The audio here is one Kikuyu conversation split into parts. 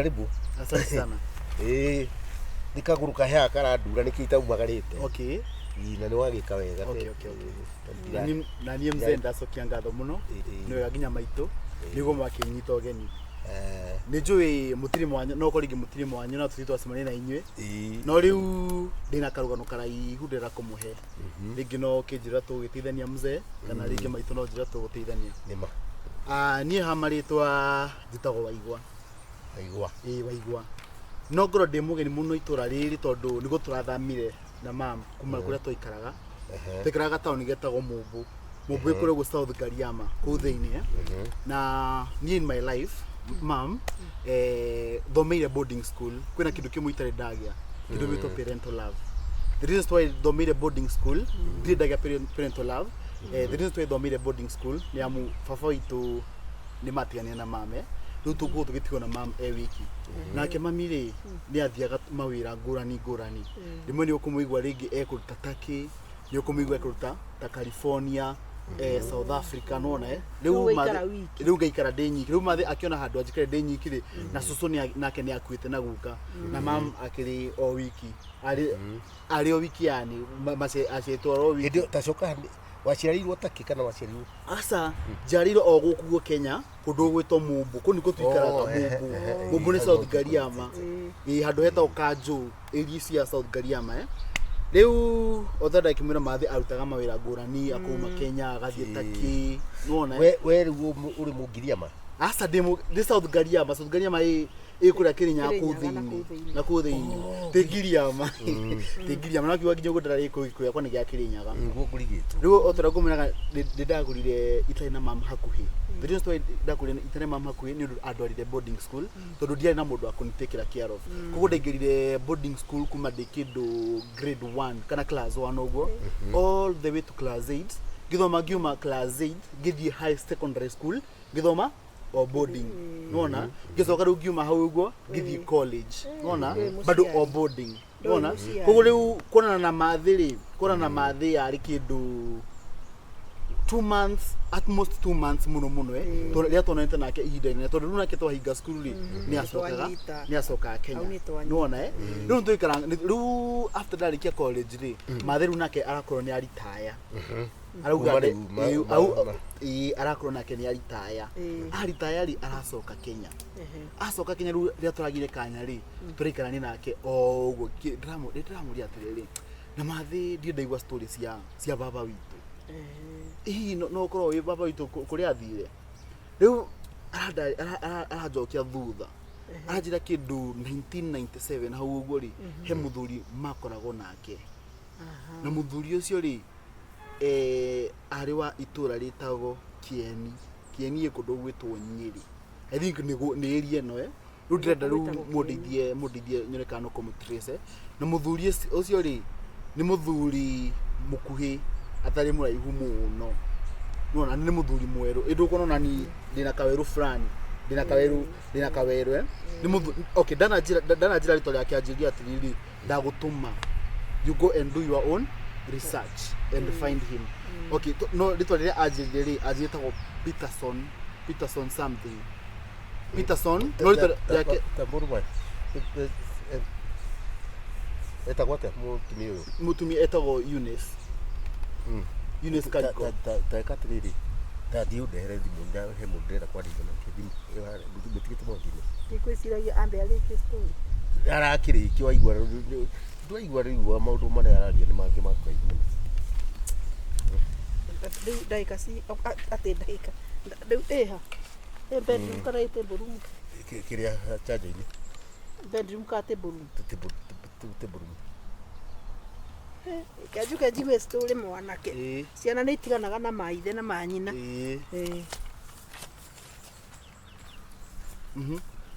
Karibu. Asante sana. Ĩĩ, nĩ kagũrũ kaheaga karandura nĩkĩo itaumagarĩte. Ĩĩ, na nĩ wagĩka wega. Okay. Na niĩ mzee ndacokia ngatho mũno. Nĩ wega nginya maitũ nĩguo makĩnyita ũgeni. Nĩ njũĩ mũtirĩ mwanya, no korwo rĩngĩ mũtirĩ mwanya no tũthiĩ twacemania na inyuĩ. No rĩu ndĩna karũgano karaihu ndĩrenda kũmũhe. Rĩngĩ no kĩnjĩra tũgĩteithania mzee, kana rĩngĩ maitũ no njĩra tũgũteithania. Nĩma. Ah, niĩ ha marĩtwa njĩtagwo Waigua. Waigua. Ĩĩ, Waigua. No ngorwo ndĩ mũgeni mũno itũra rĩrĩ tondũ nĩguo tũrathamire na mam kuma kũrĩa twaikaraga. Twaikaraga gataũni getagwo Mũmbũ. Mũmbũ ĩ kũrĩa ũguo South Gariama kũu thĩinĩ. Na niĩ in my life mam, thomeire boarding school. Kwĩna kĩndũ kĩmwe itarĩ ndagĩa, kĩndũ gĩtwo parental love. The reason why thomeire boarding school, ndirĩ ndagĩa parental love. The reason why thomeire boarding school nĩ amu baba witũ nĩ matiganire na mame, rĩu tũguo tũgĩtigwo na mam e wiki. Nake mami rĩ, nĩ athiaga mawĩra ngũrani ngũrani. Rĩmwe nĩ ũkũmũigua rĩngĩ ekũruta Turkey, nĩ ũkũmũigua ekũruta ta California, South Africa, nona Rĩu ũgaikara wiki. Rĩu ngaikara ndĩ nyiki. Rĩu mathĩ akĩona handũ anjikare ndĩ nyiki rĩ, na cũcũ nake nĩ akuĩte na guka, na mam akĩrĩ o wiki, arĩ o wiki, yani acetwo o wiki. Hĩndĩ ĩyo tacoka, waciarĩirwo takĩ kana waciarirwo? Aca, njiarĩirwo o gũkũ guo Kenya, kũndũ gwĩtwo Mumbu. Kũu nĩkuo tũikaraga. Oh, Mumbu. Mumbu nĩ hau South Gariama. Ĩĩ, handũ hetagwo Kanjũ, area cia South Gariama. Rĩu o ta ndakĩmwĩra, mathĩ arutaga mawĩra ngũrani, akauma Kenya agathiĩ Turkey, nĩwona. We rĩu ũrĩ Mũngiriama? Aca, ndĩ South Gariama. South Gariama ĩ kũrĩa Kĩrĩnyaga kũu Kĩrĩnyaga na thĩinĩ. Kũu thĩinĩ. Na kũu thĩinĩ, tĩ Ngiriama, tĩ Ngiriama. No kiuga nginya ũguo ndĩrarĩ gĩkũyũ gĩakwa nĩ gĩa Kĩrĩnyaga. Nĩguo ngũrigĩtwo. Rĩu o torĩa ngũmwĩraga, nĩ ndagũrire itarĩ na mam hakuhĩ. The reason why ndagũrire itarĩ mam hakuhĩ nĩ ũndũ andwarire boarding school, tondũ ndiarĩ na mũndũ wa kũnitakĩra care of. Koguo ndaingĩrire boarding school kuma ndĩ kĩndũ grade 1 kana class 1 ũguo, all the way to class 8 ngĩthoma. Ngiuma class 8 ngĩthiĩ high secondary school, ngĩthoma o boarding, nĩwona. Ngĩcoka rĩu ngiuma hau ũguo ngĩthiĩ college, nĩwona. Ndũĩ Bado mũciari. o boarding, Ndũĩ nĩwona. Mũciari. Koguo rĩu kuonana na mathĩ rĩ, kuonana na mathĩ yarĩ kĩndũ 2 months, at most 2 months mũno mũno, tondũ rĩrĩa tuonanĩte nake ihinda inene, tondũ rĩu nake twahinga cukuru rĩ, nĩ acokaga. Nĩtwanyita. Nĩ acokaga Kenya. Hau nĩtwanyita. Nĩwona. Rĩu nĩtũikara rĩu after ndarĩkia college rĩ, mathĩ rĩu nake arakorwo nĩ aritaya, arauga. Kuma rĩu, Ĩĩ, arakorwo nake nĩ aritaya. Aritaya rĩ, aracoka Kenya. Acoka Kenya rĩu, rĩrĩa tũragire kanya rĩ, tũraikarania nake o ũguo. Ndĩramũria atĩrĩrĩ, na mathĩ ndirĩ ndaigua story cia baba witũ, hihi no ũkorwo wĩ baba witũ kũrĩa athire? Rĩu aranjokia thutha, aranjĩra kĩndũ 1997 hau ũguo rĩ, he mũthuri makoragwo nake, na mũthuri ũcio rĩ, arĩ wa itũra rĩtagwo Kieni. Kieni ĩ kũndũ gwĩtwo Nyĩrĩ, I think nĩ area ĩno. Rĩu ndĩrenda rĩu Gwĩtagwo Kieni. Mũndeithie nyone kana no kũmũtrace. Na mũthuri ũcio rĩ, nĩ mũthuri mũkuhĩ, atarĩ mũraihu mũno, nĩwona, nĩ mũthuri mwerũ. Ĩndĩ ũkuona ona ni ndĩna kawerũ fulani, ndĩna kawerũ. Nĩ mũthuri, okay, ndananjĩra rĩtwa rĩake. Anjĩrire atĩrĩrĩ, ndagũtũma you go and do your own research and find him. Okay, no rĩtwa rĩrĩa anjĩrire rĩ, anjĩrire etagwo Peterson, Peterson something, Peterson, no rĩtwa rĩake. Ta mũrũme etagwo atĩa mũtumia ũyũ? Mũtumia etagwo Eunice. Eunice Kariko. Ta ĩka atĩrĩrĩ, ta thiĩ ũndehere thimũ, he mũndũ ndĩrenda kwarĩria nake thimũ mũtigĩte mwaki-inĩ. Ndikwĩciragia ambe arĩkie story. Arakĩrĩkia, waigua ndwaigua rĩu maũndũ marĩa araria nĩ mangĩ ma kũraihu mũno. Rĩu ndagĩka ci atĩ ndagĩka rĩu ĩha ĩ bedroom kana ĩ table room? Kĩrĩa chanjo-inĩ. Bedroom kana table room? Table room. Kenjuke njigue story, mwanake. Ciana nĩ itiganaga na maithe na manyina. Ĩĩ.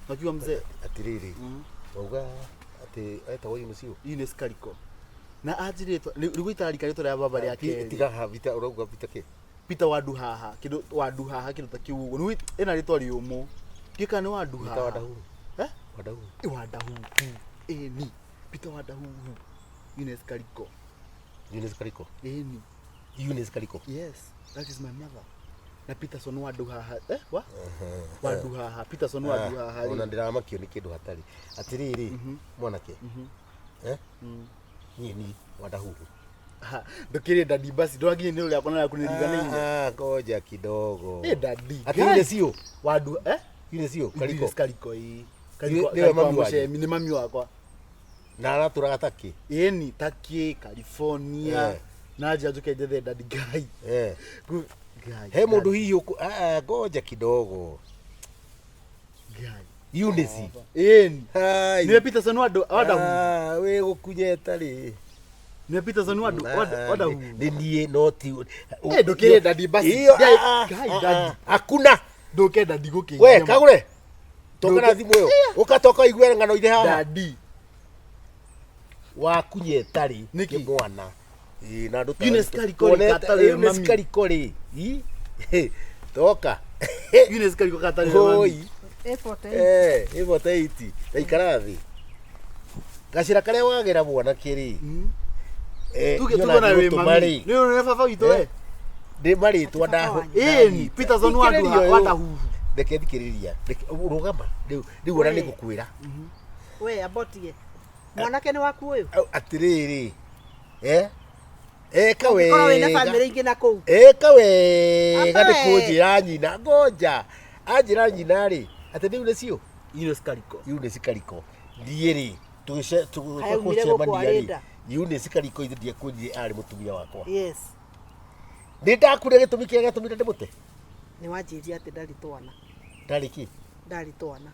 Wakiuga mzee. Atĩrĩrĩ, wauga atĩ etagwo Eunice ũ? Eunice Kariko, na anjĩrĩtwo rĩu itararika rĩtwa rĩa baba rĩa kerĩ. Tiga ha vita ũrauga vita kĩ? Peter Wanduhaha, kĩndũ Wanduhaha, kĩndũ ta kĩu ũguo. Nĩũĩ ĩna rĩtwa rĩũmũ, ndiũĩ kana nĩ Vita Wanduhaha. Wandahuhu. Eh? Wandahuhu. Ĩ, Wandahuhu, ĩni, Peter Wandahuhu, Eunice Kariko. Eunice Kariko. Ĩni. Eunice Kariko. Yes, that is my mother. Na Peterson wa Nduhaha, eh, wa wa Nduhaha, Peterson wa Nduhaha Ona rĩ. ndĩramakio nĩ kĩndũ hatarĩ. Atĩrĩrĩ, mwanake. Eh? Niĩ ni Wandahuhu. Ha, ndũkĩrĩ daddy basi ndũrakinya nĩ ũrĩa akona yaku nĩ riganĩire. Ah, ngoja kidogo. Eh, daddy. Atĩ yule sio? Wa Ndu eh? Yule sio? Kariko. Kariko. Kariko ii. Kariko. Nĩwe Kariko wa mami wanyu? Mũcemi nĩ mami wakwa. Na aratũraga takĩ. Ĩni Turkey, California. Eh. Na nja njuke njethe daddy Ngai. Eh. Ngai. He mũndũ hihi ũkũ ah, ah, ngoja kidogo. Ngai. Eunice. Ĩni. Hai. Nĩwe Peterson wa Ndu wa Ndahuhu. Ah, wĩ gũkunyeta rĩ. Nĩwe Peterson wa Ndu wa Ah, wa Ndahuhu. Nĩ niĩ no ti. Eh, ndũkĩrĩ daddy basi. Iyo, Ngai, ah, ah, Ngai, ah, daddy. ah, Hakuna. Ndũke daddy gũkĩngia. We kagure. Toka na Ndũke- thimũ ĩyo. Ũka toka igue ng'ano irĩ haha. Daddy. Wakunyeta rĩ. Nĩkĩ? Nĩ mwana. Ĩ na ndũ. Eunice Kariko rĩ, katarĩ Eunice mami. Kariko rĩ. Ĩ. Toka. Eunice Kariko katarĩ mami. Oi. Ĩbote. Eh, ĩbote 80. Taikara thĩ. Gacĩra karĩa wagera mwanake rĩ. Eh, Tuge niĩ tuge na ona wĩ ngũtũma mami. rĩ. Nĩ ũrĩa baba witũ Eh. we. Nĩ marĩtwa Baba ndaho. wanyu. Ĩni Peterson wa Thikĩrĩria Nduha ũyũ. wa Ndahuhu. Reke thikĩrĩria. Reke rũgama. Rĩu rĩu ona We. nĩ ngũkwĩra. We abotige. Mwanake nĩ waku ũyũ. Au, Atĩrĩrĩ. Eh? Eka Ũngĩkorwo wĩna wega. bamĩrĩ ingĩ na kũu. Eka wega Amba nĩ we. kũnjĩra nyina. Ngoja. Anjĩra nyina rĩ. Atĩ nĩ Eunice ũ? Eunice Kariko. Eunice Kariko. Niĩ rĩ tũgĩce Kaĩ aumire gũkũ tũgũcemania rĩ. arĩ nda? Eunice Kariko ithe ndiakwĩrire arĩ mũtumia wakwa. Yes. Nĩ ndakure gĩtũmi kĩrĩa gĩatũmire ndĩmũte. Nĩ wanjĩrire atĩ ndarĩ twana. Ndarĩ kĩ? Ndarĩ twana.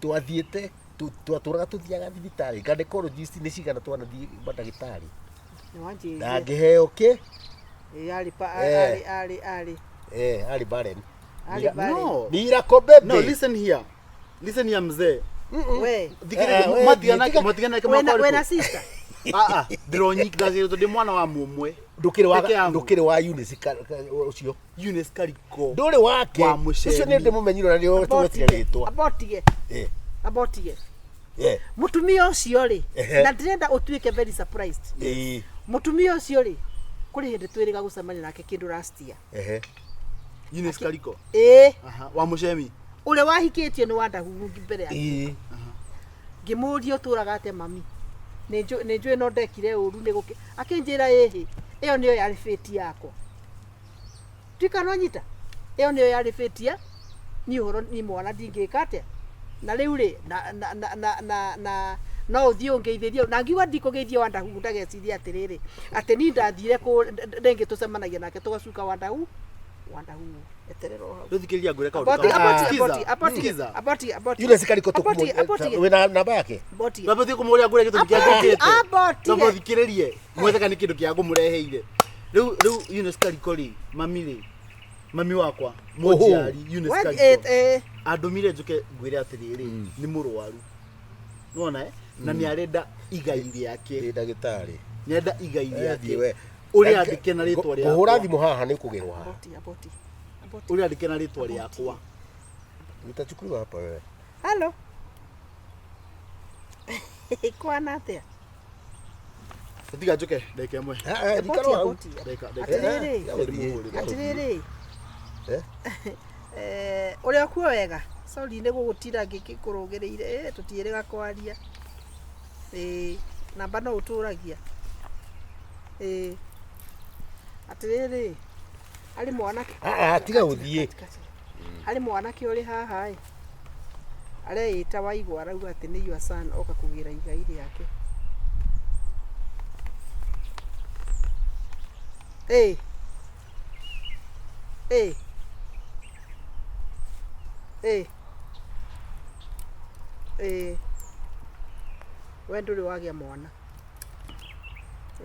Twathiĩte twatũraga tũthiaga thibitarĩ gynecologist nĩ cigana twanathiĩ mandagĩtarĩ Nĩ wanjĩrire. na ngĩheo kĩ Ĩ, arĩ pa Eh. arĩ arĩ arĩ. eh arĩ barren. Arĩ barren. No. Miracle baby. No, listen here. Listen here mzee. We. Thikĩrĩria Eh, we, matigana tiga- matigana ke Wena makwa. wena sister. Ah ah, ndĩronyika ndacirĩtwo ndĩ mwana wa mũmwe. Ndũkĩrĩ wa Peke yangu. ndũkĩrĩ wa Eunice ũcio. Eunice Kariko. Ndũrĩ wake. Wa Mũcemi. Ũcio nĩ ndĩmũmenyire na nĩ tũgwetire rĩtwa. Abotige. Eh. Abotige. Eh. Mũtumia ũcio rĩ, Ehe. na ndĩrenda ũtuĩke very surprised. Eh. Mũtumia ũcio rĩ, kũrĩ hĩndĩ twĩrĩga gũcemania nake kĩndũ last year. Ehe. Eunice Kariko. Ĩĩ, Aha, wa Mũcemi. ũrĩa wahikĩtio nĩ Wandahuhu mbere ya Eh. ngĩmũria ũtũraga atĩa mami nĩ njũĩ no ndekire ũru nĩ gũkĩ akĩnjĩra ĩhĩ ĩyo nĩyo yarĩ fate yakwa tuika no nyita ĩyo nĩyo yarĩ fate ya niĩ ũhoro niĩ mwana ndingĩka atĩa na rĩu rĩ na na na na na na no ũthiĩ ũngeithĩrie na ngiuga ndikũgeithia Wandahuhu ndagecirie atĩrĩrĩ atĩ niĩ ndathire kũ rĩngĩ tũcemanagia nake tũgacuka Wandahuhu Wandahuhu eterera o hau Rĩu thikĩrĩria ngwĩre kaũndũ Aboti, kamwe. aboti, Sikiza, aboti, aboti, sikiza. aboti, aboti. Eunice Kariko Aboti, aboti. wĩna namba yake? Aboti. Twambe kũmũria ngwĩre gĩtũmi kĩa Aboti, njũkĩte. aboti. Twambe ũthikĩrĩrie. Mwethe kana nĩ kĩndũ kĩa ngũmũreheire. Rĩu rĩu Eunice Kariko rĩ, mami rĩ, mami wakwa, mũnjiari Eunice Wa- Kariko. eh, eh, Andũmire njũke ngwĩre atĩrĩrĩ, nĩ mũrwaru. Nĩwona eh? Na nĩ arenda igai rĩake. Ndĩ ndagĩtarĩ. Nĩ arenda igai Eh, thiĩ rĩake. we. Ũrĩa andĩke na rĩtwa rĩakwa. Kũhũra thimũ haha nĩ ũkũgerwo haha. Aboti, aboti, aboti. Ũrĩa andĩke na rĩtwa rĩakwa. Utachukuliwa hapa wewe. Halo. Kwana atĩa? Tiga njũke ndagĩka ĩmwe. Ah, ah, Aboti, thikara hau. aboti. Ndagĩka ndagĩka. Atĩrĩrĩ. Eh, eh, Atĩrĩrĩ. Eh? Eh, ũrĩa kuo wega. Sorry nĩ gũgũtira ngĩkũrũgĩrĩire. Eh, tũtiĩrĩga kwaria. Ĩĩ, namba no ũtũragia. Ĩĩ. Atĩrĩrĩ. Arĩ mwanake. Ah, ah, tiga gũthiĩ. Harĩ mwanake ũrĩ haha ĩ. Areĩta Waigũ arauga atĩ nĩ your son oka kũgĩra igai rĩake. Ĩ. Ĩ. Ĩ. Ĩ. We ndũrĩ wagĩa mwana.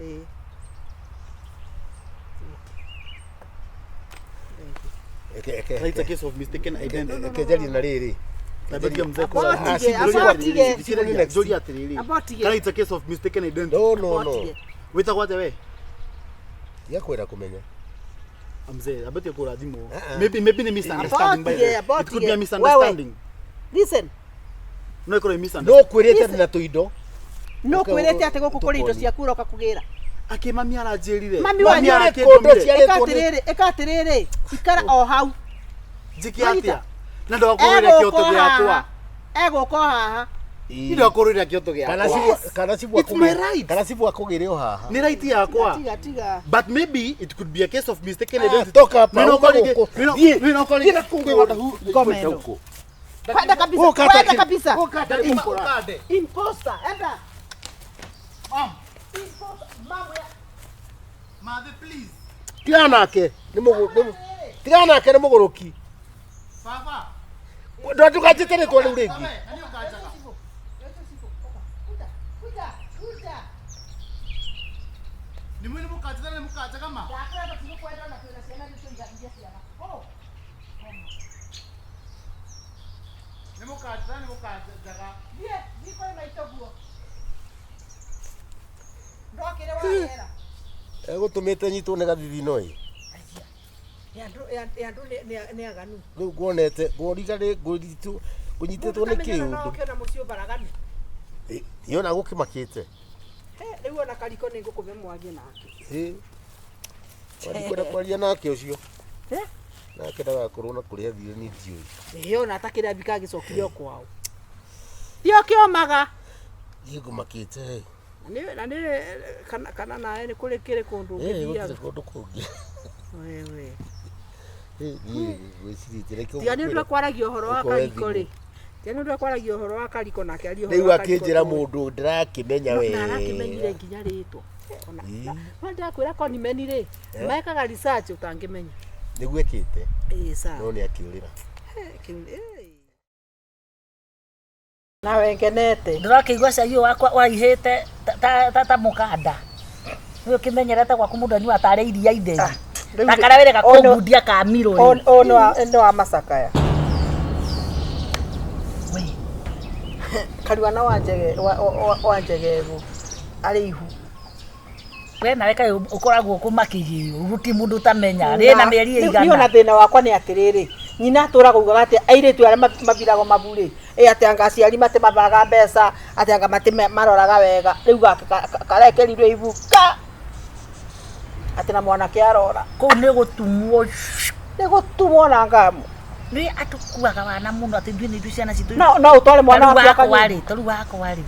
Ĩ. Thank you. Eke eke. It's a case of mistaken identity. Eke njarie na rĩrĩ. Nabetia mzee Abotige, Ah, abotige. thikĩrĩria, njũria atĩrĩrĩ. Abotige. Kana it's a case of mistaken identity. No no no. Abotige. Wĩtagwo atĩa we? Tiga kwenda kũmenya. Mzee, abetie kũra thimũ. Ah, ah. Maybe maybe ni misunderstanding by the way. Abotige, It could be a abotige. misunderstanding. Listen. No ĩkorwo ĩ misunderstanding. No kwĩrĩte ndĩ na tũindo. No Ũka- kwĩrĩte atĩ gũkũ kũrĩ indo tũkoni. ciaku ũroka kũgĩra. Akĩ mami aranjĩrire. Mami wanyu arakĩndũmire. Ĩka atĩrĩrĩ, ĩka atĩrĩrĩ, ikara o hau. Njĩke atĩa? Na ndagakũrũrĩra kĩoto gĩakwa. Egũka o haha. Ndagakũrũrĩra kĩoto Kana gĩakwa. cibu kana cibu It's my right. Kana cibu akũgĩre o haha. Nĩ right yakwa. Tiga tiga. But maybe it could be a case of mistaken Ah, identity. toka hapa, Mimi uka nakuwa ninge- huko. mimi na- Thiĩ. mimi nakuwa Thiĩ ninge- na kũu kwĩgwata hu- Ngoma ĩno. huko. Kwenda kabisa. Ũkata Kwenda kĩ- kabisa. ũkata Ukande. Imposter, enda. Mom, Imposter, mambo ya Mathe, please. Tigana nake nĩ mũgũ nĩ- tigana nake nĩ mũgũrũki. Baba. Ndũkanjĩte rĩtwa rĩu rĩngĩ. Na nĩ ũkanjaga. Kuja, kuja, kuja. Nĩ mwĩ nĩ mũkanjaga na nĩ mũkanjaga ma. Ndakwenda tigukwenda na twĩna ciana nĩ tũiganithie ciana. Oh. Nĩ mũkanjaga nĩ mũkanjaga. Thiĩ, thiĩ kũrĩ maitũ guo. Ndokĩre wagera. Egũtũmĩte nyitwo nĩ gathithino ĩ. Ya andũ ya andũ nĩ aganu. Rĩu nguonete ngũriga rĩ ngũnyitwo ngũnyitĩtwo nĩ Mũndũ no kĩũndũ. oke na mũciĩ ũbaraganu. Ĩ ona gũkĩmakĩte. He, rĩu ona kariko nĩ ngũkũbe mwarie nake. Ĩ. Ndikwenda kwaria nake ũcio. Eh? Nake ndagakorwo na kũrĩa athire niĩ ndiũĩ. Ĩ ona atakĩrĩa mbika agĩcokire o kwao. Thiĩ ũkĩomaga. Niĩ ngũmakĩte. Na nĩ kana kana nawe nĩ kũrĩ kĩrĩ kũndũ Ĩ ũngĩthiaga. gũtirĩ kũndũ kũngĩ. Wewe. Ĩ niĩ ngwĩcirĩtie reke Tiga nĩ ũndũ wa kwaragia ũhoro wa ũkoe kariko thimũ. rĩ. Tiga nĩ ũndũ wa kwaragia ũhoro wa kariko nake arie ũhoro Rĩu wa kariko. akĩnjĩra mũndũ ndĩrakĩmenya Na arakĩmenyire wega. nginya rĩtwa. Ona Ĩ. na ndakwĩra konimeni rĩ, mekaga research ũtangĩmenya. Nĩguo ekĩte Ĩ sawa. no nĩ akĩũrĩra. Kĩu ĩ. Nawe ngenete. Ndũrakĩigua cai ũyũ wakwa waihĩte ta mũkanda. Nĩ ũkĩmenyerete gwaku mũndũ anyua tarĩ iria itheri. Rĩu Na karĩa wĩrĩga ũyũ nĩ- kũngundia ka mirũ rĩ. Ũyũ nĩ wa macakaya. We, Karuana wa njege wa njegego arĩ ihu. We nawe kaĩ ũkoragwo kũmakĩgĩo gũtirĩ mũndũ ũtamenya. Rĩ na mĩeri Niĩ ona ĩigana. thĩna wakwa nĩ atĩrĩrĩ, nyina atũraga ugaga atĩ airĩtu arĩa mathiragwo mabu rĩ, ĩ atĩ anga aciari matimabaga mbeca, atĩ anga matimaroraga wega. Rĩu gaka karekerirwo ibu ka atĩ na mwanake arora. Kũu nĩ gũtumwo. Nĩ gũtumwo na ngamu. Nĩ atũkuaga wana mũno atĩ ithuĩ nĩ ithuĩ ciana citũ. No no ũtware mwana Tarĩu waku wakwa akanyue. rĩ, tarĩu wakwa rĩ,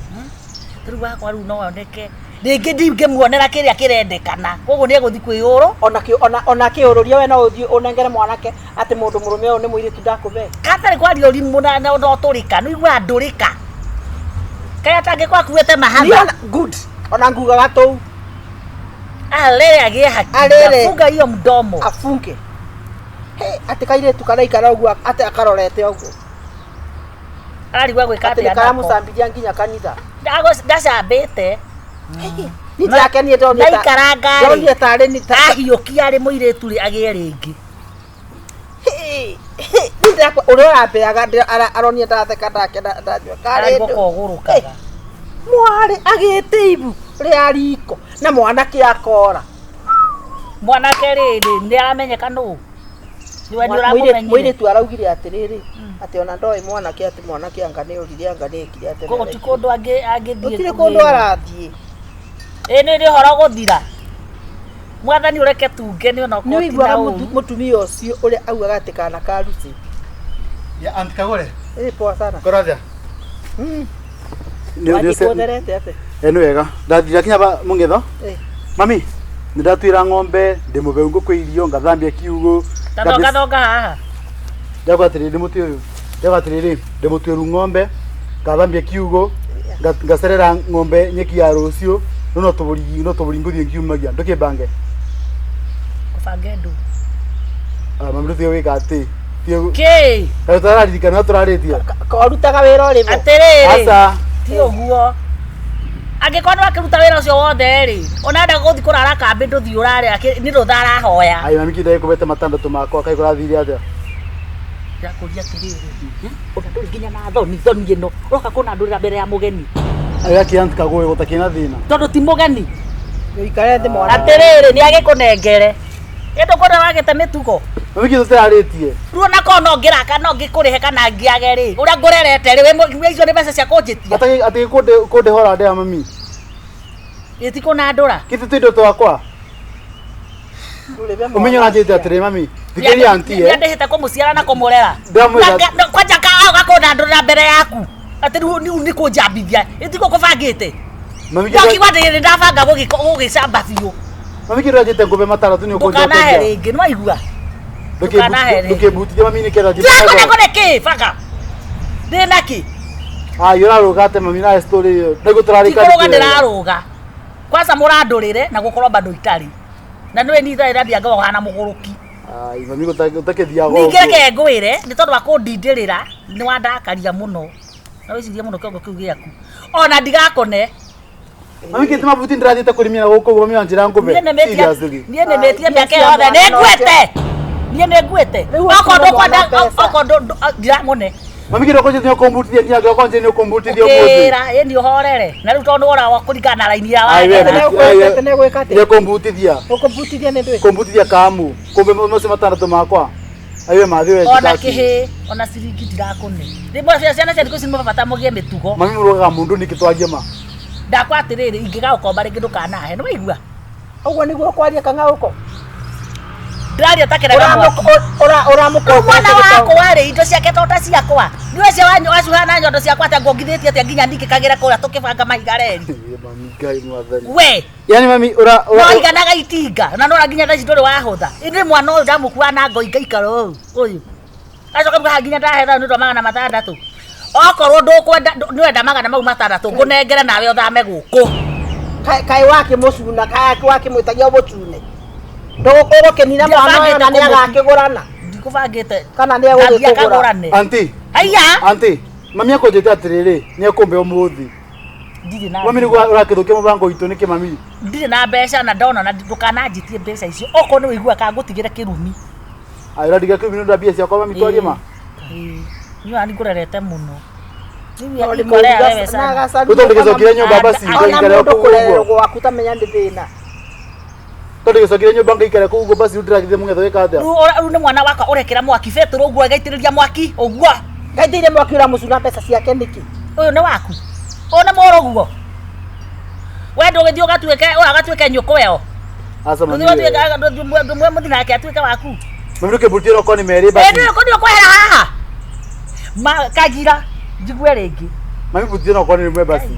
tarĩu wakwa rĩu no oneke rĩngĩ ndingĩmuonera kĩrĩa kĩrendekana koguo nĩ egũthiĩ kwĩyũrwo Ona kĩ ona ona kĩũrũria we no ũthiĩ ũnengere mwanake atĩ mũndũ mũrũme ũyũ nĩ mũirĩtu ndakũbe. katarĩ kwaria ũrimũ na na ũtũrĩka nĩ ũiguaga ndũrĩka kaĩ atangĩkorwo akuĩte Niĩ mahatha ona good. Ona ngugaga tũu alere agĩe hakiri Arere. afunga hiyo mdomo afunge. He, atĩ kairĩtu karaikara ũguo atĩ akarorete ũguo. ararigwo gwĩka Atĩ atĩa nĩ nako karamũcambithia nginya kanitha. Ndacambĩte Niĩ ndĩrakenie ndonire ta- Ndaikaranga rĩ. ndonire tarĩ nĩ ta ahiũkia arĩ mũirĩtu rĩ agĩe rĩngĩ Hĩ, hĩ, niĩ ndĩrakwa ũrĩa ũrambeaga aronire ndatheka ndake ndanyua ararigwo karĩndũ. kogũrũkaga Mwarĩ agĩte ibu rĩa riko na mwanake akora. mwanake rĩrĩ nĩ aramenyeka nũ nĩwe nĩ ũramũmenyire Mũirĩtu araugire atĩrĩrĩ atĩ ona ndoĩ mwanake atĩ mwanake anga nĩ ũrire anga nĩ ekire atĩ koguo ti kũndũ angĩthiĩ gũtirĩ kũndũ arathiĩ. Ĩ nĩ nĩ ũhoro gũthira mwathani ũreke tunge nĩ ona Nĩ okorwo ti ũiguaga na ũru mũtumia ũcio ũrĩa augaga atĩ kana ka Lucy. Ya Aunt Kagore. Ĩ poa sana. Korathia. Nĩ Wathiĩ kuotherete atĩ. Ĩ nĩ wega. Ndathira kinya ba mũng'etho. Ĩ. Mami, nĩ ndatuĩra ng'ombe, ndĩmũbe ngũkũ irio, ngathambia kiugũ. Ta thonga thonga haha Ndauga atĩrĩrĩ mũtĩ ũyũ. Ndauga atĩrĩrĩ, ndĩmũtuĩru ng'ombe, ngathambia kiugũ, ngacerera ng'ombe nyeki ya rũciũ, rĩu no tũbũri no tũbũri ngũthiĩ ngiumagia. Ndũkĩmbange. ũbange ndũ Ah, mami rĩu tiga gwĩka atĩ. Tiga kĩ Kaĩ tũraririkana tũrarĩtie. Korutaga wĩra ũrĩ bo. atĩrĩrĩ Aca. ti ũguo angĩkorwo nĩ wakĩruta wĩra ũcio wothe rĩ ona enda gũthiĩ kũrara kambĩ ndũthiĩ ũrare nĩ rũtha arahoya Ai mami kĩndagĩ kũbete matandatũ makwa kaĩ kũrathire atĩa? Ndĩrakũria atĩrĩrĩ ona ndũrĩ nginya na thoni thoni ĩno ũroka kũnandũrĩra mbere ya mũgeni Ai akĩ Aunt Kagore gũtakĩrĩ na thĩna. tondũ ti mũgeni Ũikare thĩ mwana. atĩrĩrĩ nĩ agĩkũnengere ĩ ndũkuona wagĩte mĩtugo Mami kĩndũ tũtararĩtie. rĩu ona korwo no ngĩraka no ngĩkũrĩhe kana ngĩage rĩ ũrĩa ngũrerete rĩ wĩ icio nĩ mbeca cia kũnjĩtia Atĩ kũndĩhora ndĩa mami. Ĩtikũnandũra. Kĩtĩ tũindo twakwa. Ũmenye ũranjĩte atĩrĩ mami. Thikĩrĩria auntie. Nĩandĩhĩte kũmũciara na kũmũrera. Ndamwĩra- Kwanja gakũnandũrĩra mbere yaku. Atĩ rĩu nĩ kũnjambithia. Ĩtiguo kũbangĩte. Mami Ndakiuga ndĩ ndabanga gũgĩcamba biũ. Mami kĩndũ anjĩte ngũbe matandatũ nĩ Ndũkanahe ũkũnjokeria. rĩngĩ, nĩwaigua? Ndũkanahe rĩngĩ. Ndũkĩmbutithie mami nĩ ketha Ndĩrakũne kũne kĩ banga. Ndĩ na kĩ? Ai ũrarũga atĩ mami na story ĩyo. Nĩguo tũrarĩka. Tikũrũga ndĩrarũga. Kwanza mũrandũrĩre na gũkorwo bado itarĩ. Na nĩwe niĩ itarĩ ndambia ngoragwo hana mũgũrũki. Ai mami gũtakĩthiaga Ningĩ reke ngwĩre nĩ tondũ wa kũndindĩrĩra nĩ wandakaria mũno. Na wĩcirie mũno kĩongo kĩu gĩaku. Ona ndigakone. Mami kĩtĩ mabuti ndĩrathiĩte kũrĩmĩra gũkũ ũguo mami wanjĩra ngũbe. Niĩ nĩmĩtie Seriously. niĩ nĩmĩtie mĩaka Mbia cia yothe mwana nĩ no nguĩte. Niĩ nĩ nguĩte. Rĩu Okorwo ũkuma ndũkwenda mwana mbeca. okorwo ndiramũne. Mami kĩndũ kũnjĩte nĩ ũkũmbutithia nginya ngĩoka njĩra nĩ ũkũmbutithia ũmũthĩ. Ũkĩra ĩni ũhorere. Na rĩu tondũ wora wa kũringana na raini ya Ai, we, watho. Nĩ Nĩ ũkũmbutithia. Ũkũmbutithia nĩ ndwĩ. Kũmbutithia kamu. Kumbe macio matandatũ makwa. Aiwe mathi we. Ona kĩhĩ ona ciringi ndirakũne. Rĩmwe ciana cia thikũ ici nĩ mabata mũgĩe mĩtugo. Mami mũrũgaga mũndũ nĩkĩ twarie ma. Ndakwa atĩrĩrĩ ingĩgagũkomba rĩngĩ ndũkanahe. Nĩ waigua? Ũguo nĩguo ũkwaria kang'aũko. Ndĩraria ta kĩrega mwaki. Ũramũkomba. Mwana wakwa rĩ indo ciake to ta ciakwa. Nĩ ũcio wacuha na nyondo ciakwa atĩa nguongithĩtie atĩa nginya ndingĩkagĩra kũrĩa tũkĩbanga mahiga reri. Mami Ngai mwathani. We Yaani mami ura no iganaga itinga na nora nginya thaa ici ndũrĩ wahũtha. Ĩndĩ mwana ũyũ ndamũkua na ngoi ngaikara ũũ ũyũ. Acoka haha nginya ndahe thaa nĩ ũndũ wa 600. Okorwo ndũkwenda nĩwenda 600 ngũnengere nawe ũthame gũkũ. Kaĩ wakĩmũcuna kaĩ wakĩmwĩtagia ũmũcune. Ũgũkĩnina mwana ũyũ na nĩagakĩgũrana. Ndikũbangĩte. Kana nĩegũgĩkũgũra. Ngathiĩ akagũrane. Auntie. Haiya. Auntie, mami akũnjĩte atĩrĩrĩ, nĩ ekũmbe ũmũthĩ. Ndirĩ na Mami nĩguo ũrakĩthũkia mũbango witũ nĩkĩ mami? Ndirĩ na mbeca na ndona na ndũkananjĩtie mbeca icio. Okorwo nĩ ũiguaga kana ngũtigĩre kĩrumi. Ai ũrandiga kĩrumi nĩ ũndũ wa mbia ciakwa mami twarie ma. Niĩ ona nĩngũrerete mũno. Rĩu ikorera wewe sana. Rĩu tondũ gĩcokire nyũmba basi Ona ngaikare mũndũ kũu kũrererwo ũguo. gwaku tamenya nĩ thĩna. Tondũ gĩcokire nyũmba ngaikare kũu ũguo basi rĩu ndĩragithie mũng'etho wĩka atĩa? Rĩu nĩ mwana wakwa ũrekĩra mwaki betũrũ ũguo agaitĩrĩria mwaki ũguo. Ngaitĩire mwaki ũramũcuna mbeca ciake nĩkĩ? Ũyũ nĩ waku. Ũyũ nĩ mũrũguo. We ndũgĩthiĩ ũgatuĩke ũyũ agatuĩke nyũkwa ĩyo. Aca mami. Ndũthiĩ ũgatuĩke ndũmwe mũthiĩ nake atuĩke waku. Mami ndũkĩmbutie okorwo nĩ merĩ basi. Ĩ ndũĩ kwehera haha. Ma kagira njigue rĩngĩ. Mami mbutie no okorwo nĩ rĩmwe basi.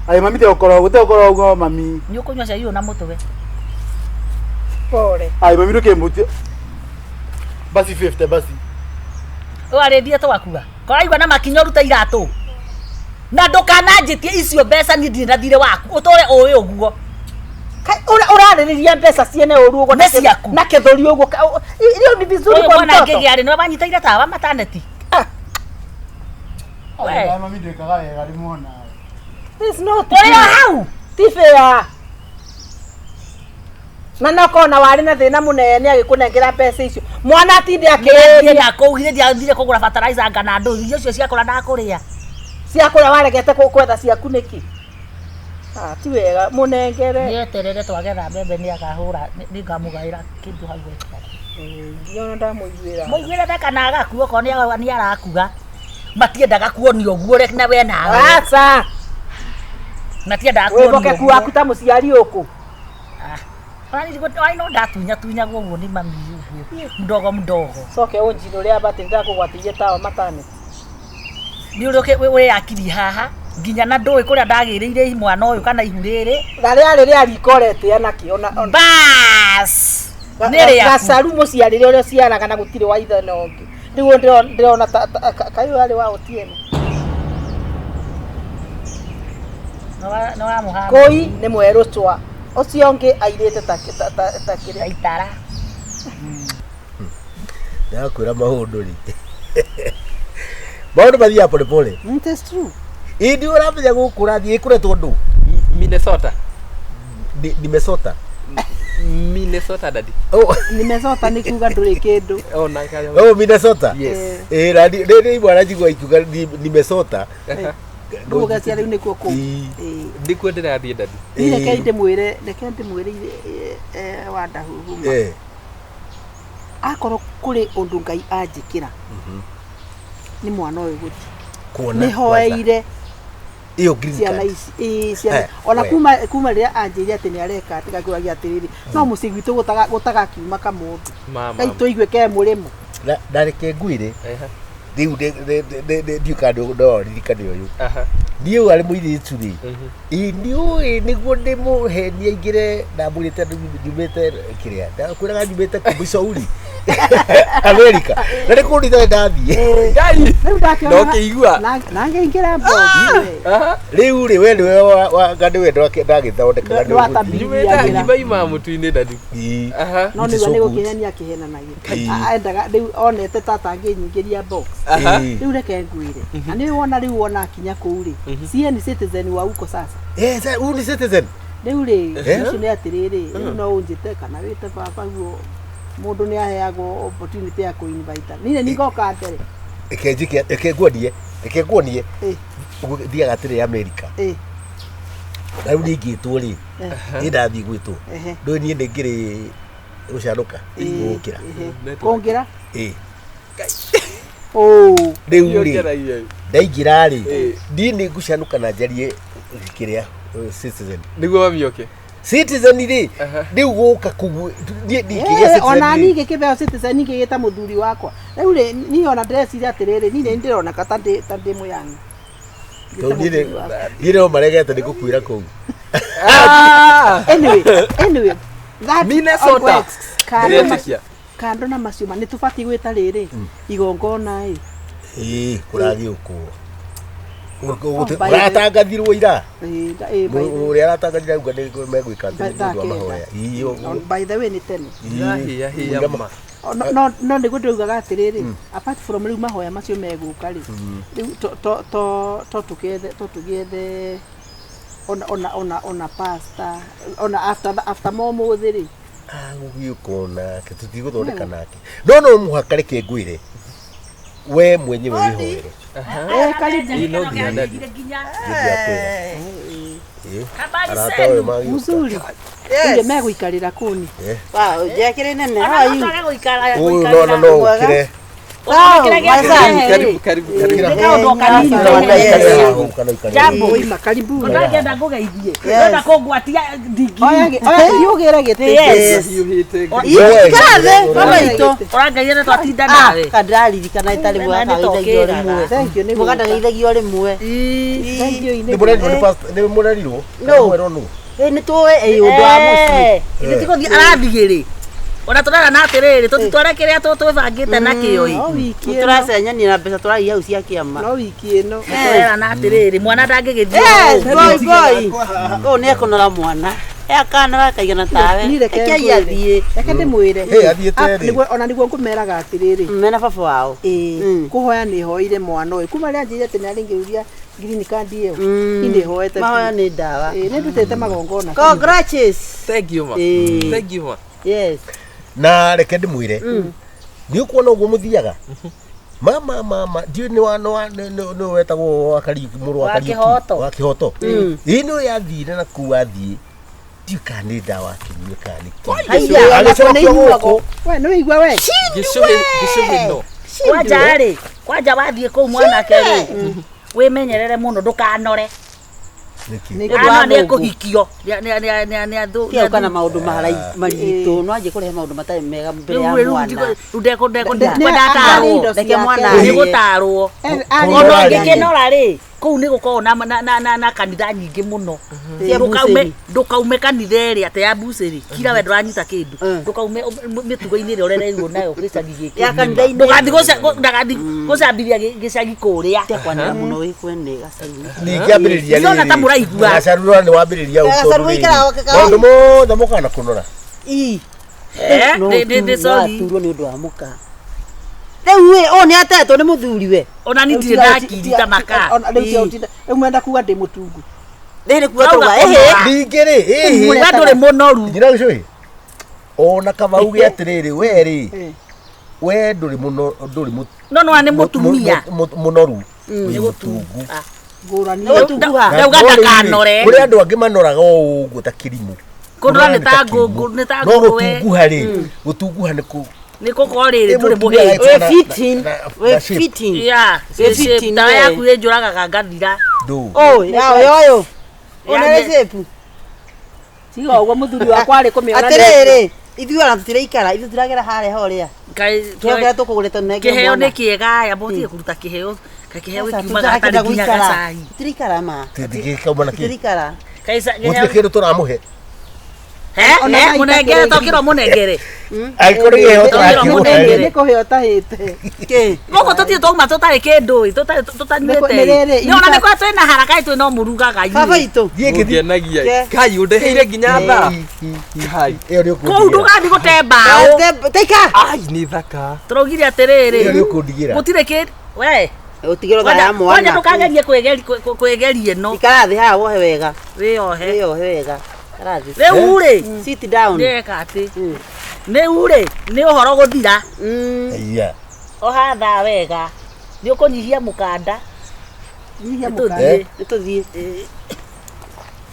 Ai mami te okorwo gũte okorwo ũguo mami. Nĩ ũkũnyua cai ũyũ na mũtwe. Pole. Ai mami ndũkĩmbutie. Basi 50 basi. Ũyũ arĩndie twakua. Koraigua na makinya ũrute iratũ. Na ndũkananjĩtie icio mbeca niĩ ndirĩ na thirĩ waku. Ũtũre ũĩ ũguo. Ũrarĩrĩria mbeca ciene ũru ũguo Nĩ ciaku. na kĩthũri ũguo. Hiyo ni vizuri Ũyũ kwa mwana mtoto. ngĩgĩa rĩ nĩwe wanyitĩire tawa mataneti. We. Ai mami ndwĩkaga wega rĩmwe nawe. It's not. Ũrĩ o hau. Ti fair. Na no kona warĩ na thĩna mũnene agĩkũnengera mbeca icio. Mwana atinde Akĩrĩria akĩrĩria nakũu githĩ ndiathire kũgũra fertilizer ngana ndũ irio icio ciakũra ndakũrĩa. cia kũrĩa waregete kwetha ciaku nĩkĩ? Ah, ti wega mũnengere. Nĩeterere twagetha mbembe nĩakahũra nĩngamũgaĩra kĩndũ hau ekĩra. Nginya ona ndamũiguĩra. Mũiguĩre tha kana agakua okorwo nĩ arakua. Matiendaga kuonio ũguo na we nawe. Aca. Matiendaga kuonio. Wĩhokeku waku ta mũciari ũkũ. Ona no ndatunya tunyagwo ũguo nĩ mami ũguo. Mdogo mdogo. Coke ũnjinũre aba atĩ nĩndakũgwatĩirie tawa matane. Nĩ ũrĩa wĩyakirie haha nginya na ndũĩ kũrĩa ndagĩrĩire mwana ũyũ kana ihu rĩrĩ. Na rĩarĩ rĩa riko ũretĩa nakĩ ona Bas. Nĩ rĩaku. Gacaru mũciarĩre ũrĩa ũciaraga na gũtirĩ wa ithe na ũngĩ. Rĩu ndĩrona kaĩ ũyũ arĩ wa Otieno. Nĩ wamũhana. Kũi nĩ mwerũ cwa. Ũcio ũngĩ airĩte ta kĩrĩa. Itara. Ndakwĩra maũndũ rĩ. Maũndũ mathiaga pole pole. It is true. Ĩndĩ ũramenya gũkũ ũrathiĩ ĩkũretwo ndũ? Minnesota. Nimesota. Minnesota daddy. Oh, Nimesota nĩ kuga ndũrĩ kĩndũ. Oh, na kaya. oh Minnesota. Yes. Eh, na rĩrĩ imwe aranjigua ikiuga nimesota. Ndũgũgecia rĩu nĩkuo kũu. Ii. Ndikuo ndĩrathiĩ daddy. Niĩ reke ndĩmwĩre, reke ndĩmwĩre Wandahuhuma. Akorwo kũrĩ ũndũ Ngai anjĩkĩra nĩ mwana ũyũ gũthiĩ. Kuona. Nĩ hoeire Ĩyo green Ciana card. ici, ĩĩ, ciana Eh, ona we. kuma rĩrĩa anjĩrire atĩ nĩ areka atĩ ngakĩũragia atĩrĩrĩ, no mũciĩ gwitũ gũtagakiuma kamũndũ Mama. kai tũigue ke mũrĩmo. Na reke ngwĩre Ehe. rĩu ndiũ kana no ririkane ũyũ. Aha. Niĩ ũyũ arĩ mũirĩtu rĩ, ĩ nĩũĩ nĩguo ndĩmũhenie aingĩre, ndamwĩrĩte nyumĩte kĩrĩa ndakwĩraga nyumĩte Missouri, America, na nĩ kũndũ itarĩ ndathiĩ. Ngai. Rĩu ndakĩona No kĩigua. Na ngĩingĩra box. Aha. Rĩu rĩ, we nĩwe anga nĩwe ndagĩthondekaga nĩ ũgũthiĩ. Ndwatambirie. Nyumĩte ngima ima mũtu-inĩ daddy. Ĩ. Aha. No Which is nĩguo so nĩ good. gũkĩhenia akĩhenanagia. Ĩĩ. Endaga rĩu onete tata angĩnyingĩria box. Aha. Ĩ. Rĩu reke ngwĩre, na nĩ wona rĩu wona akinya kũu rĩ, sie ni citizen wa huko sasa. Eh, huyu ni citizen. Rĩu rĩ, Eh? ũcio nĩ atĩrĩrĩ, rĩu no ũnjĩte kana wĩte baba guo, mũndũ nĩ aheagwo opportunity ya kũ-invite. Niĩ nĩ ngoka mbere. Reke njĩke, reke nguonie, reke nguonie. Ĩ. Ũguo thiaga atĩrĩ America. Ĩ. Na rĩu ningĩtwo rĩ, niĩ ndathiĩ gwĩtwo. Ehe. Ndũĩ niĩ nĩ ngĩrĩ gũcanũka, gũkĩra. Ehe. Network. Kũngĩra. Ĩ. Ũ. Rĩu rĩ, Njaragia. ndaingĩra rĩ, Ĩ. niĩ nĩ ngũcanũka na njarie kĩrĩa citizen. Nĩguo mami oke. Citizen rĩ, Aha. rĩu gũka kũu, niĩ ndingĩgĩa Eh, ona citizen niĩ rĩ. ngĩkĩheo citizen ngĩgĩta mũthuri wakwa. Rĩu rĩ, niĩ ona ndĩreciria atĩrĩrĩ, niĩ nĩ ndĩroneka ta ndĩ mũyani. Ngĩta Tondũ niĩ mũthuri wakwa. niĩ no maregete nĩ gũkuĩra kũu. Ah! Anyway, that Minnesota. works. Kando na- Ndĩretĩkia. kando na macio ma nĩ tũbatiĩ gwĩta rĩrĩ igongona ĩ. Ĩ, kũragĩũkwo. Oh, by the- Ũratangathirwo ira. Ĩ, ĩ, by the- Ũrĩa aratangathire auga nĩ megwĩka atĩ By nĩ ũndũ wa thaa kenda. mahoya. Ĩ, ũguo. By the way nĩ tene. Ndĩrahĩa hĩa ma. No nĩguo ndĩraugaga atĩrĩrĩ, apart from rĩu mahoya macio megũka rĩ, rĩu to tũgĩethe ona pastor ona after momũthĩ rĩ. Agũgĩũka nake tũtigũthondeka nake, no mũhaka reke ngwĩre we mwenyewe wĩhoere. Eh, karibu. Ĩ, no nginya daddy. Nĩndiakwĩra. Ĩ, Habari arata ũyũ zenu. magĩũka. Mzuri. Yes. Megũikarĩra kũni. Eh, Wow, njekere nene. How are you? ũyũ nona no ũkĩre. Karibu, karibu, karibu. Nĩ kaũndũ o kanini. Ũikare haha, kana ũikare Jambo. Oima karibu. Ndangĩenda ngũgeithie. Ndĩrenda kũngwatia ndingiri. Oya oya gĩtĩ. Yes. Hiũhĩte. Wewe, Ikara thĩ, mama itũ. Ũrangeithia nĩ twatinda nawe. Kandaririkana itarĩ Wena nĩ mwaka geithagio tũkĩraga. rĩmwe. Thank you nĩ Mũganda gũka. geithagio rĩmwe. Thank you nĩ nĩ mũrerirwo nĩ pastor- nĩ mũrerirwo? No. Kana mwerwo nũ? Ĩ nĩ tũĩ ĩ ũndũ wa mũciĩ. Ithe ti gũthiĩ arathiĩ rĩ. Ona tũrera na atĩrĩrĩ, tũtitware kĩrĩa twĩbangĩte nakĩo ĩ. No wiki ĩno. Tũracenyania na mbeca tũraiya hau cia kĩama. No wiki ĩno. Tũrera na atĩrĩrĩ, mwana ndangĩgĩthiĩ. Yes, boy boy. Ũyũ nĩ ekũnora mwana. E akana gakaigana tawe. Niĩ reke Rekei ngwĩre. athiĩ. Reke ndĩmwĩre. Hey, athiĩte Ah, rĩ? Ona nĩguo ngũmeraga atĩrĩrĩ. Mena baba wao. Ĩĩ, Mm. kũhoya nĩ hoire mwana ũyũ kuma rĩrĩa anjĩrire atĩ nĩ arĩngĩũria green card ĩyo. Niĩ nĩ hoete. Mahoya nĩ ndawa. Ĩĩ, nĩ ndutĩte magongona. Congrats. Thank you ma. Ĩ. Thank you ma. Yes. Na reke ndĩmwĩre, nĩ ũkuona ũguo mũthiaga mama ndiũĩ nĩ wa nĩ wetagwo wa Kariuki, mũrũ wa Wa Kariuki, Kĩhoto. wa Kĩhoto. Ĩ nĩ ũyũ athire na kũu athiĩ, ndiũĩ kana nĩ ndawa akĩnyua kana nĩ kĩ. Haiya. Agĩcokio gũkũ. We nĩ wĩigua we. Gĩcũhĩ no. Kwanja rĩ, kwanja wathiĩ kũu mwanake rĩ, wĩmenyerere mũno ndũkanore. Nĩkĩ? Nĩ Ũndũ wa Ana nĩ Mungu. ekũhikio. Nĩ athũ. Tiga gũka na maũndũ maritũ no anjie kũrehe maũndũ matarĩ mega mbere ya Rĩu mwana. rĩu ndekwenda Nĩ- atarwo. indo Reke ciake. mwana Nĩ athiĩ. gũtarwo. Arĩ- Ona Kũnora rĩ. ũngĩkĩnora rĩ, kũu nĩ gũkoragwo na kanitha nyingĩ mũno. Cia Ndũkaume bucĩrĩ. ndũkaume kanitha ĩrĩa atĩ ya bucĩrĩ. Kira we ndũranyita kĩndũ. Mm. Ndũkaume mĩtugo-inĩ ĩrĩa ũrereirwo nayo gĩcagi gĩkĩ. Ya kanitha-inĩ. Ndũgathiĩ ndũgathiĩ gũcambithia gĩcagi kũrĩa. Tiga kwanĩra mũno wĩ kwene gacaru. Ningĩ ambĩrĩria Ndĩrona ta mũraigua. Gacarura nĩ wambĩrĩria hau Gacaru tondũ rĩrĩ, gaikaraga maũndũ mothe mokaga na kũnora. Ii. Eh, No nĩ sorry. aturwo nĩ ũndũ wa mũka. Rĩu ĩ ũyũ nĩ atetwo nĩ mũthuri we. Ona niĩ ndirĩ ndakirita maka. Ona rĩu tia ũtinda. Rĩu mwenda kuga ndĩ mũtungu. Rĩrĩ kuga Rauga tũga ĩhĩ. kũnora. Ningĩ rĩ, ĩhĩ. We ndũrĩ mũnoru. Njĩra gĩcũhĩ, ona kaba uge atĩrĩrĩ, we rĩ, Eh. we ndũrĩ mũno ndũrĩ No no nĩ mũtumia. mũnoru, wĩ mũtungu. Ah. Ngũrani. Nĩ gũtunguha. Ndauga No rĩrĩ, ndakanore. kũrĩ andũ angĩ manoraga o ũguo ta kĩrimũ. Kũnora nĩ ta Kũnora kĩrimũ. ngũngũ, nĩ ta No ngũrwe. gũtunguha rĩ, gũtunguha nĩ kũ Nĩ gũkorwo rĩrĩ ndũrĩ Ĩ mũhĩnju. mũtumia Wĩ na- fitting. na- Wĩ na shape. fitting. Yeah, Wĩ fitting ndawa we. yaku ĩnjũragaga ngathira. Ndũ. Ũyũ, ya ũyũ. Ũyũ nĩ shape. Tiga ũguo mũthuri wakwa arĩ kũmĩona. Atĩrĩrĩ, ithuĩ ona tũtiraikara, ithuĩ tũragera harĩa horĩa. Kaĩ Kĩheo kĩrĩa tũkũgũrĩte nengere kĩheo mwana. nĩ kĩega aya mũtige kũruta kĩheo kakĩheo Aca, gĩkiumaga tũtirakĩenda hatarĩ nginya gũikara. gacai. Tũtiraikara ma. Tũtingĩkauma na kĩ. Tũtiraikara. Kaisa Gũtirĩ kĩndũ tũramũhe. He, Ona he, thaa mũnengere itakĩrĩ. tokĩrwo mũnengere. Angĩkorwo nĩ kĩheo Tũkĩrwo tũrakĩmũhe. mũnengere. Nĩ kũheo ũtahĩte. Kĩ? Gũkũ tũtirĩ twauma tũtarĩ kĩndũ ĩ, tũtarĩ tũtanyuĩte. Nĩ rĩrĩ, Nĩ ona nĩ kwa twĩna haraka ĩ, twĩ no mũrugaga Baba inyuĩ. itũ. Thiĩ ngĩthiĩ. Ngenagia. Ke. Kai ũndeheire nginya thaa. Kai. Ĩyo nĩ Kũu ũkũndigĩra. ndũgathiĩ gũte mbaũ. Teika. Ai nĩ thaka. Tũraugire atĩrĩrĩ. Ĩyo nĩ ũkũndigĩra. Gũtirĩ kĩndũ. We. Ũtigĩrwo thaa ya Kwanja mwana. ndũkagerie kwĩgeria ĩno. Ikara thĩ haha wohe wega. Wĩyohe. Wĩyohe wega. Ikara thĩ. Rĩu rĩ, Sit down. ndĩreka atĩ. Rĩu rĩ, nĩ ũhoro gũthira. Iya. Oha thaa wega. Nĩ ũkũnyihia mũkanda. Nyihia Nĩ mũkanda. tũthiĩ. Nĩ tũthiĩ.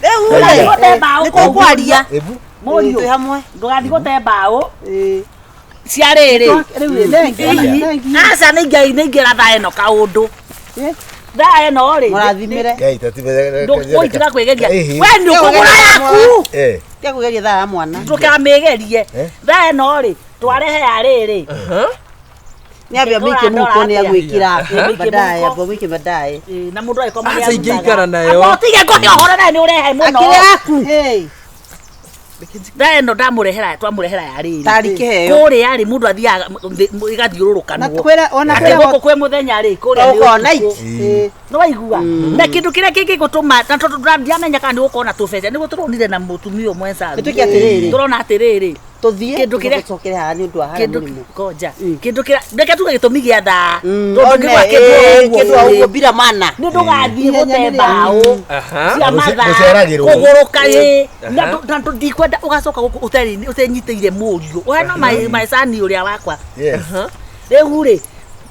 Rĩu Aya. rĩ, Gũte mbaũ nĩ tũkwaria. Ĩbu. Mũriũ. Twĩ hamwe. Ndũgathiĩ gũte mbaũ. Ĩĩ. Cia rĩrĩ. Rĩu rĩ, thengi, thengi. Aca nĩ ingĩra thaa ĩno kaũndũ. Eh? Thaa ĩno rĩ. Mũrathimĩre. Ngai tatibe. Ndũkũitiga kwĩgeria. Ĩhĩ. We nĩ ũkũgũra yaku. Eh. Tiga kũgeria thaa ya mwana. Ndũkamĩgerie. Eh? Thaa ĩno rĩ, twarehe ya rĩrĩ. Nĩ ambia mũikie mũhuko nĩ agwĩkĩra. Mũikie Baadaye, mũhuko. ambia mũikie baadaye. Ĩĩ, na mũndũ agĩkoma Aca nĩ ingĩikara nayo. Ũtige kũhe ũhoro nawe nĩ ũrehe mũno. Akĩrĩ yaku. Hey. Thaa ĩno ndamũrehera twamũrehera ya rĩrĩ. Tarĩ kĩheo. Kũrĩa rĩ mũndũ athiaga Na ĩgathiũrũrũkanwo. kwĩra ona Atĩ kwĩra gũkũ kwĩ mũthenya rĩ, kũrĩa nĩ Ũkorwo ũtukũ. night. Ĩĩ. Nĩ waigua na kĩndũ kĩrĩa kĩngĩgũtũma na tondũ ndiamenya kana nĩ gũkorwo na tũbeca nĩguo tũronire na mũtumia ũmwe Saru. Nĩ twĩke atĩrĩrĩ. Tũrona atĩrĩrĩ Tũthiĩ. Kĩndũ kĩrĩa- tũcokere haha nĩ ũndũ wa harĩa kĩndũ mũrĩmo. konja kĩndũ kĩrĩa reke tuge gĩtũmi gĩa thaa tondũ One, ndũngĩgũra kĩndũ o ĩĩ, ũguo kĩndũ o ũrĩ. ũguo bila mana. Nĩ ndũgathiĩ Ihenya gũte nĩ rĩa- mbaũ Aha. cia mathaa Gũceragĩrwo. kũgũrũka ĩ na ndikwenda ũgacoka gũkũ ũtenyitĩire mũriũ ũheno maecani ũrĩa wakwa Yes. rĩu rĩ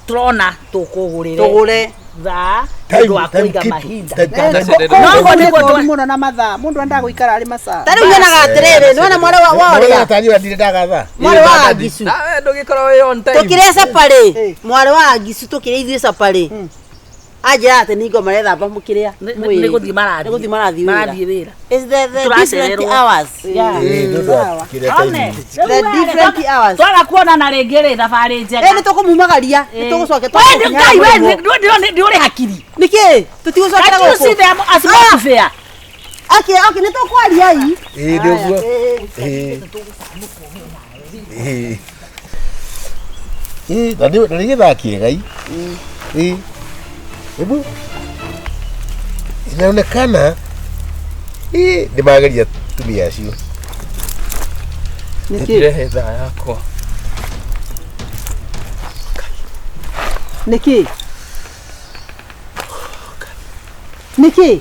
tũrona tũkũgũrĩre Tũgũre. thaa Time- nĩ ũndũ wa time kũiga keep- mahinda time- No, No, ũguo nĩguo nĩ mũno na mathaa. Mũndũ endaga gũikara arĩ masaa. Ta rĩu nyonaga atĩrĩrĩ, nĩwona mwarĩ wa Nĩwona ũrĩa? tarĩ ũrĩa ndirĩ ndagatha. Mwarĩ wa Angicu. Nawe ndũgĩkorwo wĩ on time. Tũkĩrĩa caparĩ, Ĩĩ. mwarĩ wa Angicu tũkĩrĩa ithuĩ caparĩ. Anjĩra atĩ nĩ ngoma marethamba mũkĩrĩa Nĩ gũthiĩ marathiĩ. Nĩ gũthiĩ marathiĩ wĩra. Marathiĩ wĩra. It's the Tũracererwo. different hours. Yeah. Ĩĩ, nĩ ũndũ wa kĩrĩa One, time. The different hours. twaga kuonana rĩngĩ rĩ thabarĩ njega. Ĩ nĩ tũkũmumagaria, nĩ tũgũcokia We nĩ Ngai we nĩ ũrĩ hakiri. Nĩkĩ? Tũtigũcokera Can't you see gũkũ. them as atmosphere? Okay, okay, nĩ tũkwaria i. Ĩĩ, nĩ ũguo. Ĩĩ. Ĩĩ. Ĩĩ, na nĩ gĩthaa kĩega i. Ĩĩ. Hebu inaonekana ĩĩ nĩ mageria tumia acio. Nĩkĩ? Ndirehe thaa yakwa. Nĩkĩ? Nĩkĩ?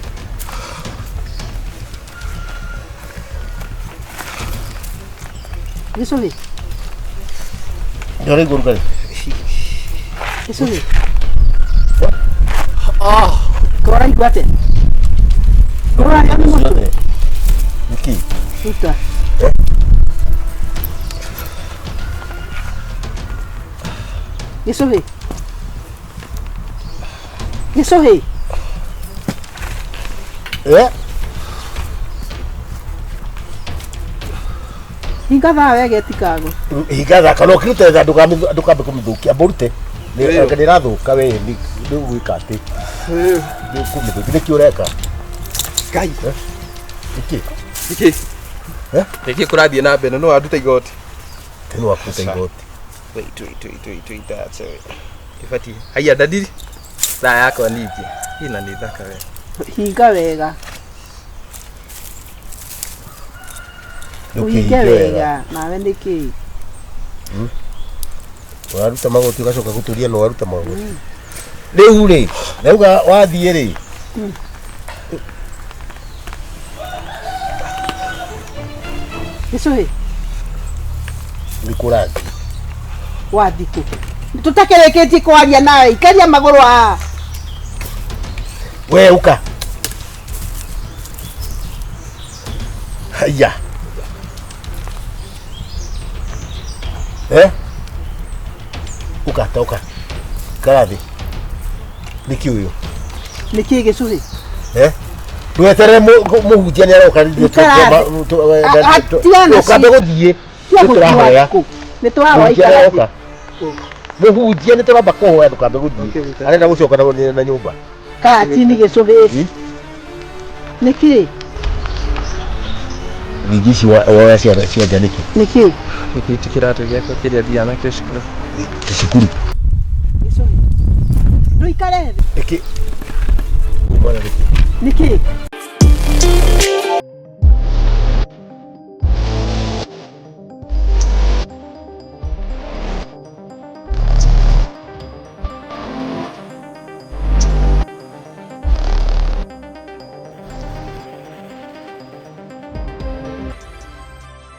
Gĩcũhĩ, Nĩ ũraigua ũrugarĩ? gĩcũhĩ. Ũraigua atĩa? Ũrarĩa nĩ mũtwe? Ciothe. Nĩkĩ? Ruta. Gĩcũhĩ. Gĩcũhĩ. Eh? Hinga thaa wega ĩtikagwe. Hinga thaka no ũkĩrute thaa ndũkambe kũmĩthũkia amba ũrute. Nĩ ĩrathũka we nĩ ũgwĩka atĩ nĩ ũkũmĩthũkia nĩkĩ ũreka? Ngai. Nĩkĩ? Nĩkĩ? Eh? Nĩkĩ kũrathiĩ na mbere? No wanduta igoti. Nĩ wakũruta igoti. Wait, wait, wait, wait, wait, that's it. Ibatiĩ. Haiya ndadiri. Thaa yakwa ningĩ. Ina nĩ thaka we. Hinga wega. Ũhinge Ndũkĩhinge wega. wega. Nawe nĩkĩ? Waruta magoti ũgacoka gũtũria no waruta magoti. Rĩu rĩ, ndauga wathiĩ rĩ. Gĩcũhĩ. Nĩ kũrathiĩ. Wathiĩ kũ? Tũtakĩrĩkĩtie kwaria nawe, ikaria magũrũ haha. We ũka. Haiya. Eh? Ũka ta ũka. Ikara thĩ. Nĩkĩ ũyũ? Nĩkĩ gĩcũhĩ? Eh? Ndweterere mũhunjia nĩ aroka. Ikara thĩ. Tigana Ũkambe gũthiĩ. Tia Tũrahoya. gũthiĩ nĩ tũrahoya. Mũhunjia Ikara thĩ. aroka. Mũhunjia nĩ tũramba kũhoya, ndũkambe gũthiĩ. Arenda gũcoka na nyũmba. Katini gĩcũhĩ nĩkĩ? Ningĩ ici woya ciana cia nja nĩkĩ? Nĩkĩ? Gĩkĩ ti kĩratũ gĩakwa kĩrĩa thiaga nakĩo cukuru. Cukuru. Gĩcũhĩ, ndũikare thĩ. Nĩkĩ? Umana nĩkĩ? Nĩkĩ?